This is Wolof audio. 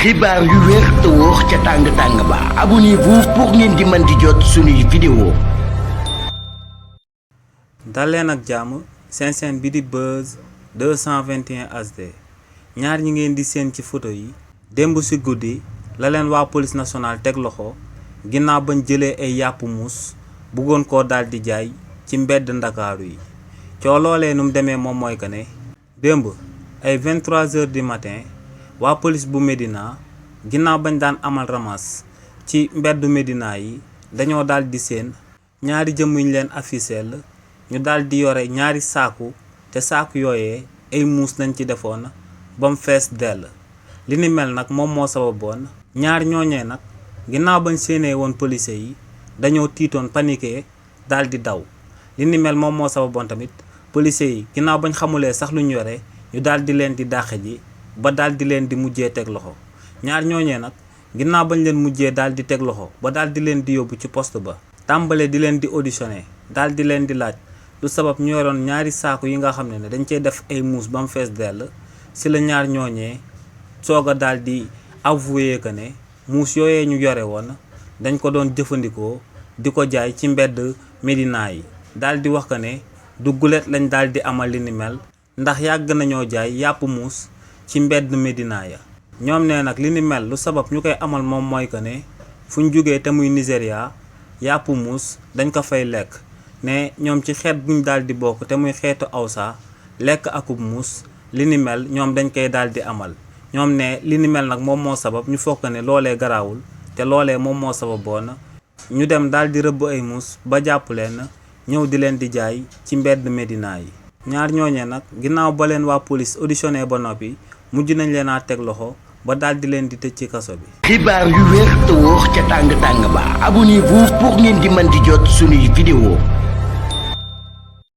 xibaar yu wér te wóor ca tàng-tàng ba abonnez-vous pour ngeen di mën di jot suñuy vidéo. dal leen ak jàmm seen chaîne bi di Buzz 221 HD ñaar ñi ngeen di seen ci photo yi démb ci guddi la leen waa police nationale teg loxo ginnaaw bañ jëlee ay yàpp muus bëggoon koo daal di jaay ci mbedd ndakaaru yi coo loolee nu mu demee moom mooy que ne démb ay 23h du matin waa police bu Médina ginnaaw bañ daan amal ramas ci mbeddu Médina yi dañoo daal di seen ñaari jëmm ñu leen afficheel ñu daal di yore ñaari saaku te saaku yooyee ay muus nañ ci defoon ba mu fees dell li ni mel nag moom moo sababoon ñaar ñooñee nag ginnaaw bañ séenee woon police yi dañoo tiitoon paniqué daal di daw li ni mel moom moo sababoon tamit police yi ginnaaw bañ xamulee sax lu ñu yore ñu daal di leen di dàqe ji ba daal di leen di mujjee teg loxo ñaar ñooñee nag ginnaaw bañ leen mujjee daal di teg loxo ba daal di leen di yóbbu ci poste ba tàmbale di leen di auditionné daal di leen di laaj lu sabab ñu yoroon ñaari saaku yi nga xam ne dañ cey def ay muus ba mu fees dell si la ñaar ñooñee soog a daal di avoué que ne muus yooyee ñu yore woon dañ ko doon jëfandikoo di ko jaay ci mbedd Médina yi daal di wax que ne du gulet lañ daal di amal li ni mel ndax yàgg nañoo jaay yàpp muus ci mbedd Médina ya ñoom ne nag li ni mel lu sabab ñu koy amal moom mooy que ne fu ñu jugee te muy Nigéria yàpp muus dañ ko fay lekk ne ñoom ci xeet buñ daal di bokk te muy xeetu awsa lekk akub muus li ni mel ñoom dañ koy daal di amal ñoom ne li ni mel nag moom moo sabab ñu fokk ne loolee garaawul te loolee moom moo sababoon ñu dem daal di rëbb ay muus ba jàpp leen ñëw di leen di jaay ci mbedd Médina yi ñaar ñooñee nag ginnaaw ba leen waa police auditionné ba noppi mujj nañ leen a teg loxo ba daal di leen di tëj ci kaso bi. xibaar yu wér te wóor ca tàng-tàng ba abonnez-vous pour ngeen di mën di jot suñuy vidéo.